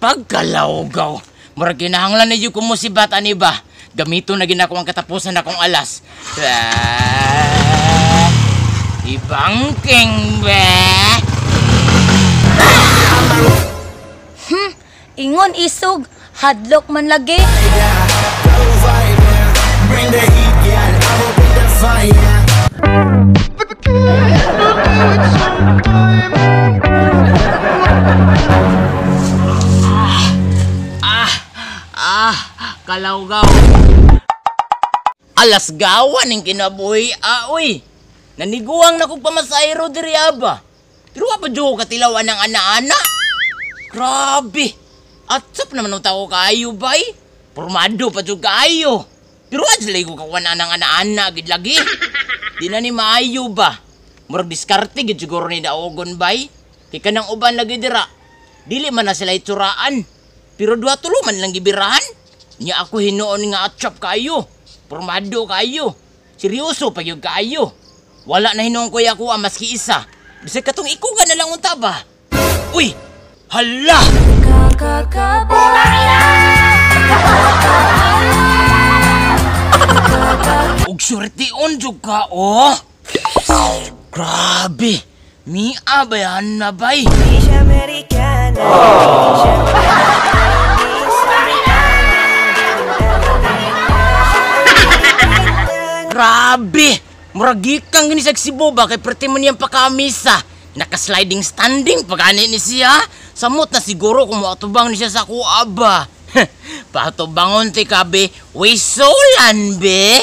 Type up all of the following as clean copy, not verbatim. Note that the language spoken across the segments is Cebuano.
Pagkalawgaw. Murag kinahanglan na ko musibat ani ba. Gamito na ginako ang katapusan akong alas. Ah, ibangking be. Ingon isog, hadlok man lagi. Bring the heat, yeah, I will bring the fire. Ah, kalawgaw. Alas gawa ning kinabuhi, ah, uy. Naniguang na kong pamasayro diri aba. Pero wa pa jud ko katilawan ng ana-ana. Grabe. Atsap naman ang tao kaayo, bay. Pormado pa jud kaayo. Pero adlay ko kakuan ng ana-ana gid lagi. Di na ni maayo ba. Murag diskarte gid siguro ni daogon, bay. Kay kanang uban lagi dira. Dili man na sila itsuraan. Pero duha tulo man lang gibirahan. Nya ako hinuon nga atsap kaayo. Pormado kaayo. Seryoso pa gyud kaayo. Wala na hinuon ko ako maski isa. Bisag katong ikugan na lang unta ba. Uy! Hala! Ug surtion jud ka, oh! Grabe! Mia bayan na bay! Grabe! Murag gikang gini sa Cebu ba kay perti man niyang pakamisa. Naka-sliding standing pa gani ni siya. Samot na siguro kung moatubang ni siya sa kuha ba. Patubangon ti kabe, wisulan be.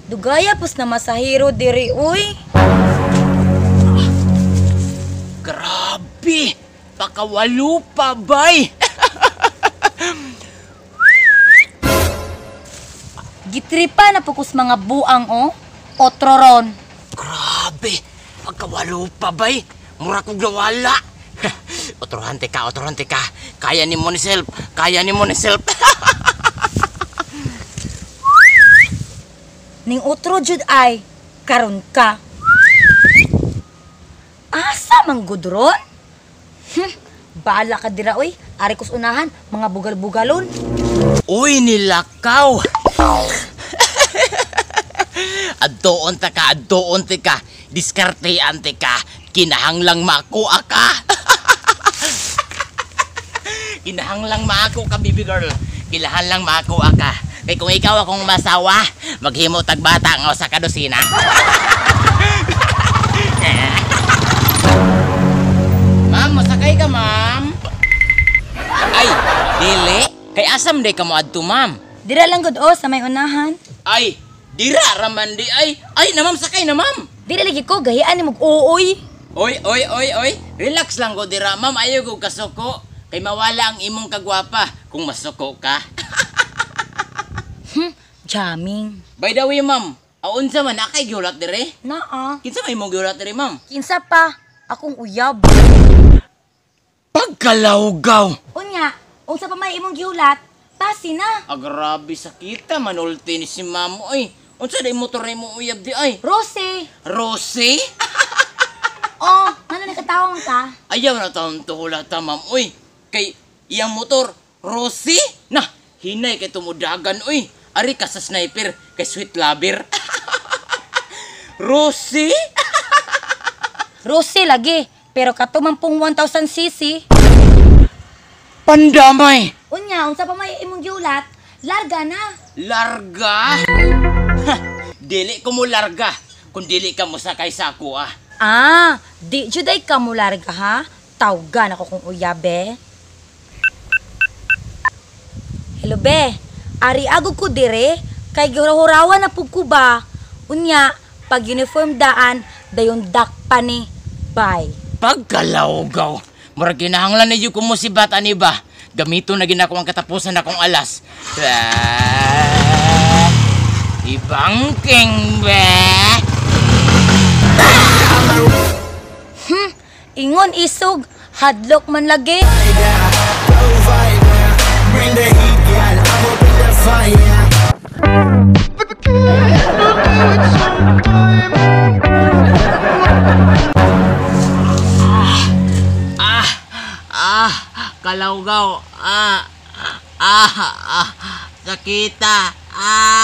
Dugaya pos na masahiro diri, uy. Grabe! Pakawalo pa, bay! Gitripa na pukos mga buang, oh. Otro ron. Grabe! Pagkawalo pa, bay! Mura kong nawala! Otrohan ka, otrohan ka. Kaya ni mo ni self. Kaya ni mo ni self. Ning otro jud ay, karon ka. Asa man gud ron? Bahala ka dira, oy. Ari kos unahan, mga bugal-bugalon. Uy, nilakaw! Adtoon ta ka, adtoon ti ka. Diskartean ti ka. Kinahanglang makuha ka. Kinahanglang maako ka, baby girl. Kinahanglang makuha ka. Kay kung ikaw akong masawa, maghimo tag bata nga usa ka dosina. Ma'am, masakay ka, ma'am. Ay, dili. Kay asam day ka mo adto, ma'am. Dira lang gud oh, sa may unahan. Ay, dira raman di ay. Ay, na ma'am, sakay na ma'am. Dira lagi ko gayaan ni mog ooy. Oy, oy, oy, oy. Relax lang ko dira, ma'am. Ayaw ko kasuko. Kay mawala ang imong kagwapa kung masuko ka. Jamming. By the way, ma'am, aunsa man akay gihulat dire? Naa. Kinsa may imong gihulat dire, ma'am? Kinsa pa? Akong uyab. Pagkalawgaw. Unya, unsa pa may imong gihulat? Pasi na. Ah, grabe sakita manulti ni si ma'am, oy. Unsa day motor na imong uyab di ay? Rose. Rose? Oh, ngano ni katawong ka? Ayaw na taon tuhulata, ma'am, oy. Kay iyang motor, Rose? Na, hinay kay tumudagan, oy. Ari ka sa sniper, kay sweet lover. Rose? Rose lagi, pero kato man pong 1000 cc. Pandamay! Unya, unsa pa may imong gihulat? Larga na. Larga? Ha, dili ko mo larga kung dili ka mo sakay sa ako, ah. Ah, di juday ka mo larga ha? Tawgan ako kung uyabe. Hello be, ari agog ko dire kay gihurawan na pug ko ba. Unya, pag uniform daan, dayon dak pa ni. Bye. Pagkalawgaw. Murag kinahanglan na ko musibat ani ba. Gamito na ginako ang katapusan akong alas. Ah, ibangking be. Ingon isog, hadlok man lagi. Bring the heat, yeah, I will bring the fire. Ah, ah, Kalawgaw. Ah, ah, ah, sakita. Ah.